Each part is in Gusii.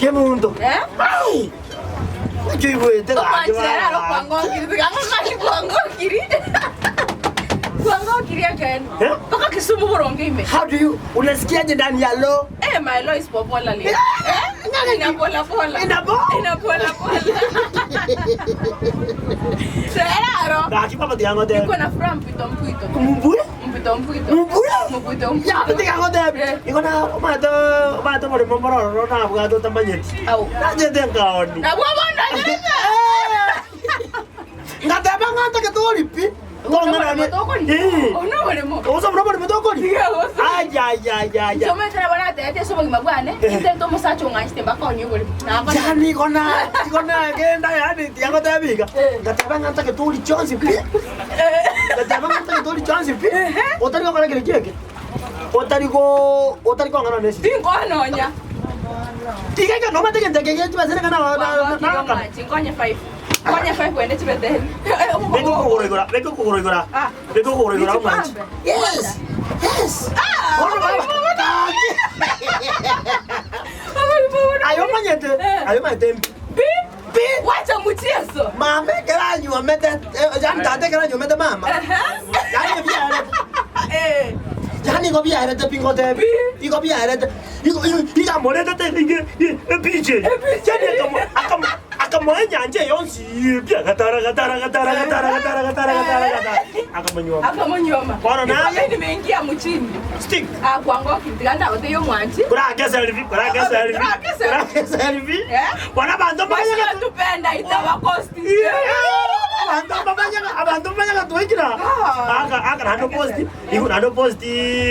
Kemunto. Eh? Ai! Naki oigwete gaki Omwanchire aro baba. kwangokiri tiga ng'aki kwangokiri. Kwangokiri ekeene. Eh? Mpaka Kisumu boronge ime. How do you unasikiaje ndani ya lo? Eh, my law is popular leo. Eh, Eh? Ina pola pola. Ina po? Ina pola pola. Seraro. Gaki baba tiga ngotebi. Niko na furaha mpwito mpwito. Mbuya? Mpwito mpwito. Mbuya? Mpwito mpwito. Ya tiga ngotebi. Eh. Igo na omanyete omanyete oboremo mboro ororo nabwate otamanyeti. Au. Nachete nkaoni. Nabwo bono nyerete. Ngateba ng'a ntagete ori pi. Tong'anane. Eh. Ono oboremo. Osa buna oboremo tokori? Tiga gose. Ayayayaya. Somete nabo natebete ase obogima bwane, Eh. intete omosacha ong'anchete mpaka onie oboremo. Nakora. Yani igo na igo nagenda yani tiagoteba iga. Eh. Ngateba ng'a ntagete ori chionsi pi. Ngateba ng'a ntagete ori chionsi pi. Otari gokora kere kieke. Otari go otari kong'ana na esiri. Tinkononya. Iga ekero nomanyete egento eke gechibesere ng'a na- na- na- na- Nkonye 5. Nkonye 5 kwende chibeteni. Beka okogoro igoro, beka okogoro igoro. Ah. Beka okogoro igoro omwanchi. Nichipambe. Yes. Yes. Ah, Bono baba. Gaki. Aye omanyete, Eh. aye omanyete mbi. Pi? Pi. Wacha mchezo. Mama ekero anyuomete, eh, yaani tata ekero anyuomete mama, yaani ebiarete, Eh. yaani igo biarete pi ngotebi, Pi. igo biarete, igo igo igamoretete ige epicha eye, yaani akamo akamo akamoa enyancha eye yonsi pi agatara gatara gatara gatara gatara gatara gatara gatara akamonyuoma. Akamonyuoma. Bono naye- Nimeingia mchini. Stick. Ah, kwangoki ndiganda oteiyo mwanchi. Korake selfie, korake selfie, Korake selfie. korake selfie. Eh? Bono abanto mbamanyete. Wasiotupenda itawakosti. Abanto mbamanyete, abanto mbamanyete twaikire. Ah. Aka aka naende opost, igo naende opost.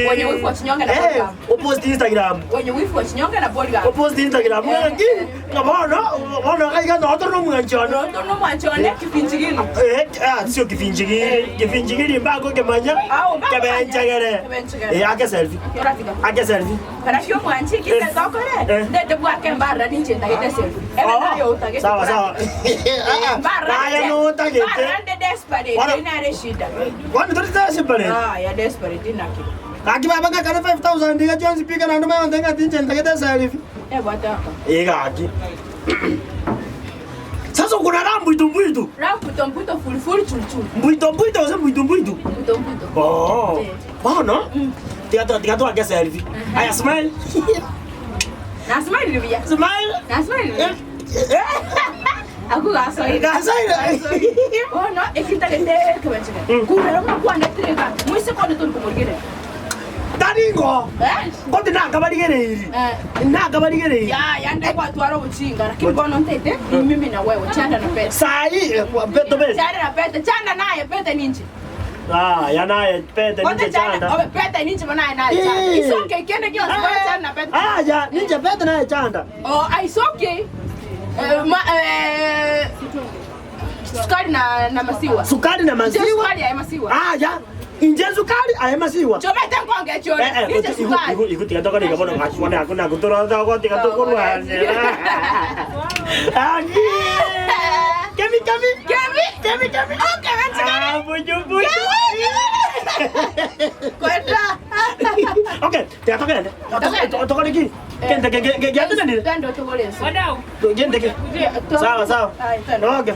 Wenye wivu wa chinyonge na Eh, Bolgam. opost Instagram. Wenye wivu wa chinyonge na Bolgam. Opost Instagram. Eh. Ng'aki, ng'a bono, bono iga iga noo tore na omwanchi one. Noto no mwanchi one kifinchigili. Eh, ah, sio kifinchigili, kifinchigili mpaka okemanya, Ah, mpaka kebenchegere. Kebenchegere. Eh, ake selfie. Toratika. Ake selfie. Karaki omwanchi Eh. kise tokore. Eh. Ndete bwake mbarra ninche ndagete selfie. Ebe Oh, nayo utagete. sawa sawa. Mbarra. Naye notagete. Mbarra nde desperate. Bono- Inare shida. Bono tori desperate. Ah, ya desperate inaki. Gaki baba ng'akane 5000 iga chionsi pi naende omanye gontebia ng'a tinche ntagete eselfie. Eh, bwataka. Eh gaki. Sasa okona ra mbwito mbwito. Ra mbwito mbwito ful ful chul chul. Mbwito mbwito gose mbwito mbwito? Mbwito mbwito. Oo. Eh. Bono, tiga twa- tiga twake selfie. Aya smile. Na smile buya. Smile. Na smile buya. Eh, Ako gasoire. Gasoire. Bono ekintagete kebenchegere. Kurera buna kwanetire iga. Moise kone tori komorigereria. Tari ng'o. Eh? Koti nakabarigereiri. Eh. Nakabarigereiri. Ya, yande kwatwara obochinga lakini bono ntete ni mimi na wewe chanda na pete. Sai, eh, peto bese. Chanda na pete, chanda naye pete ninche. Ah, ya naye pete Kote ninche chanda, chanda. obe pete ninche bonaye naye chanda. Eh. It's okay, kende kionsi bono chanda na pete. Ah, ya ninche pete naye chanda. Oh, it's okay. Eh, ma, eh, sukari na na masiwa. Sukari na Nje maziwa. sukari ya masiwa. Ah, ya. Inche sukari aye masiwa. Chomete nkonge chore. Eh, eh, Nje igu- sukari. igu- igu tiga tokore iga bono ng'aki bono ako nagotorora ogotiga tokorwanera. Aki. Kemi kemi. Kemi. Kemi kemi. Okay, benchigere. Ah, buju buju. Kwenda. Okay, tiga tokende. Tokende. Tokore ki? Kende ke ke ke Twende tugore ensu. Gende ke. Sawa sawa. Aye, twende. Okay.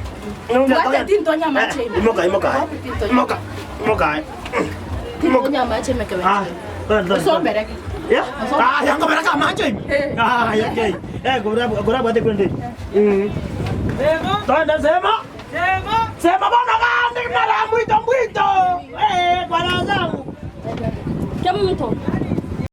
Wacha tintonya amache ime. Imoka imoka. Wapi tintonya? Imoka. Imoka. Tintonya amache ime Ah. kebenchigere. Osombereke. Ya? Ah, yanga beraka amache ime. Eh. Ah, ya okay. Eh, gora gora bate kwende. Mm. Twende sema. Sema bana gandi mara mwito mwito. Eh, kwa zangu. Kemto.